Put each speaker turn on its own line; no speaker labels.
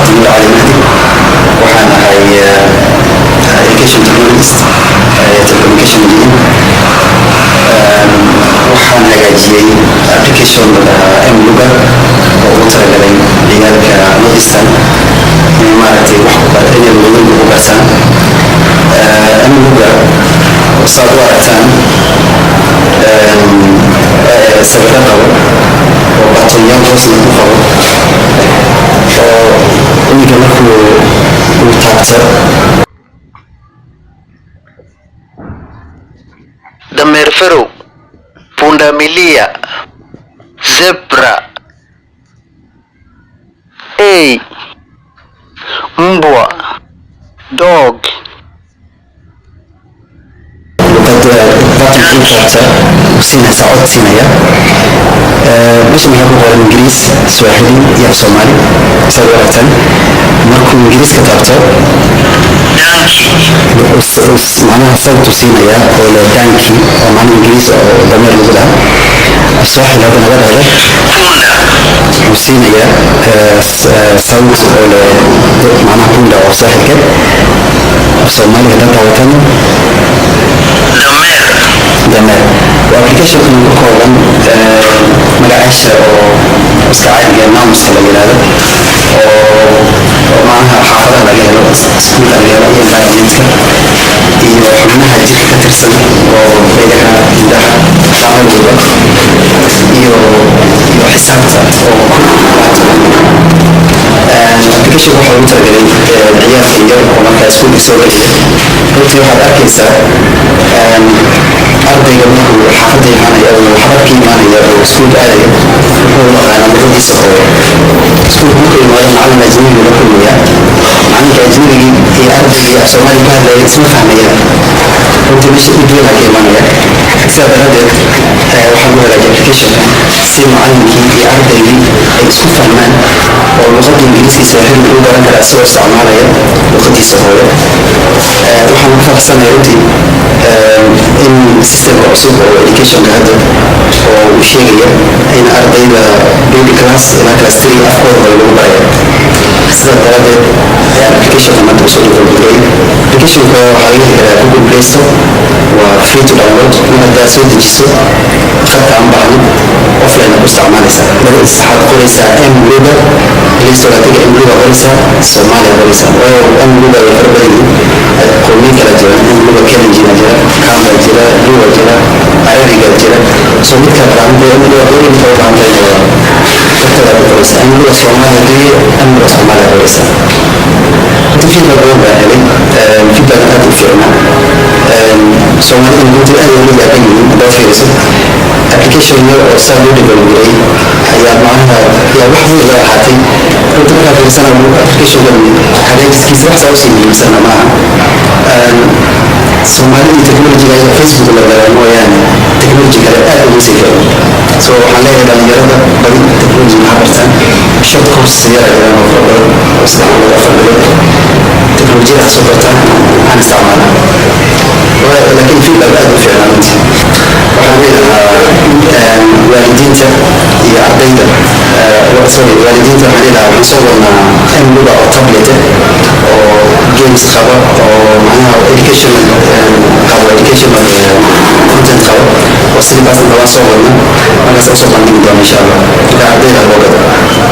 Cabdinuur Cali Mahdi. Waxaan ahay education technologist, telecommunication engineer. Waxaan hagaajiyey application la dhahaa Mluga oo ugu talagalay ciyaalka Northeastern inay maaragtay wax ku inay luqadooyinka ku bartaan. Mluga saad u aragtaan sawirro qabo oo buttonyaal hoosna ku qabo oo iminka markuu uu taabto.
Dameer farow, pundamilia, zebra, ey, mbwa, dog.
Luqada buttonka uu taabta uu siinaysa cod siinaya. Meeshan waxaa ku qoran Ingiriis, Swahili iyo af Soomaali. Saad u aragtaan, markuu Ingiriiska taabto macnaha sawt uu siinayaa oo le "donkey", oo macnaha Ingiriis oo dameer lagu dhaha. Af Swahili haddana la dhahdo, wuxuu siinayaa sawt oo le macnaha "punda" oo Swahilka. Af Soomaali haddaad taabatana, dameer. Waa applicationkan ka kooban magacaasha oo iska caadiga nounska la yidhaahdo oo macnaha xaafadaha laga helo, iskuulka laga helo iyo environmentka, iyo xubnaha jirka ka tirsan oo dhegaha, indhaha, gacmahooda, iyo xisaabta oo 10 ilaa 10. Application waxaa ugu talagalay ciyaalka yar oo markaa iskuulka soo gelaya. Runtii waxaad arkaysaa ardayga markuu xaafadda imaanaya oo xaafad ka imaanaya oo iskuulka aadaya, wuxuu aqaanaa luqadiisa hooyo. Iskuulka markuu imaado, macallin ajnabi la kulmaya. Macalinka ajnabigii iyo ardaygii af Soomaali ku hadlaya isma fahmayaan. Runtii meesha dhib weyn ka imaanaya. Sidaa daraaddeed waxaa lagu hagaajiyay applicationka si macallinkii iyo ardaygii ay isku fahmaan oo luqadda Ingiriiska, Swahili uu baran kara isagoo isticmaalaya luqadiisa hooyo. Waxaan ku faraxsanahay runtii in systemka cusub oo educationka hadda oo uu sheegaya in ardayda baby class ilaa class 3 afkooda hooyo lagu baraya. Sidaa daraaddeed ayaan applicationka maanta usoo develop. Applicationka waxaa laga heli karaa Google Play Store, waa free to download. Mar haddaad soo dejiso, khadka aan baahnin, offline ku isticmaalaysaa. Waxaad qoraysaa Mluga Play Store, adiga Mluga qoraysaa, Soomaaliya qoraysaa, waayo Mluga way fara badan yihiin, qowmiyo kala jira. Mluga Kalenjin jira, Kamba jira, Luwa jira, Carabiga jira. So midkaa baahantahay Mluga qori, midka u baahantahay waa hortada ku qoraysaa Mluga Soomaaliya hadii Mluga Soomaaliya qoraysaa. Runtii feedback badan baa helay, feedback aad u fiicnaa. Soomaalida runtii aad ula yaaban yihiin. Haddaad fiiriso, application yar oo saa loo develop gareeyay ayaa macnaha yaa wax weyn la ahaatay. Runtii markaa fiirsana, applicationkan hagaajiskiisa wax saa usii muhiimsanna maaha. Soomaalida technology ayaga Facebook la galaa mooyaane, technology kale aad ugu sii fiicno. So waxaan leeyahay dhalinyarada badi technology maxaa bartaan, short courses yara jiraan oo fara badan oo 3 bilood, 4 bilood teknolojiyada ha soo bartaan, aan isticmaalaa. Laakiin feedback aad u fiicnaa runtii. Waxaan leeyahaa waalidiinta iyo ardayda, sorry, waalidiinta waxaan leeyahaa waxaan soo wadnaa Mluga oo tablet oo games qaba oo macnaha educational qabo, educational content qabo oo syllabus waan soo wadna. Markaas usoo bandhigi doona insha Allah. Marka ardayda loo gato.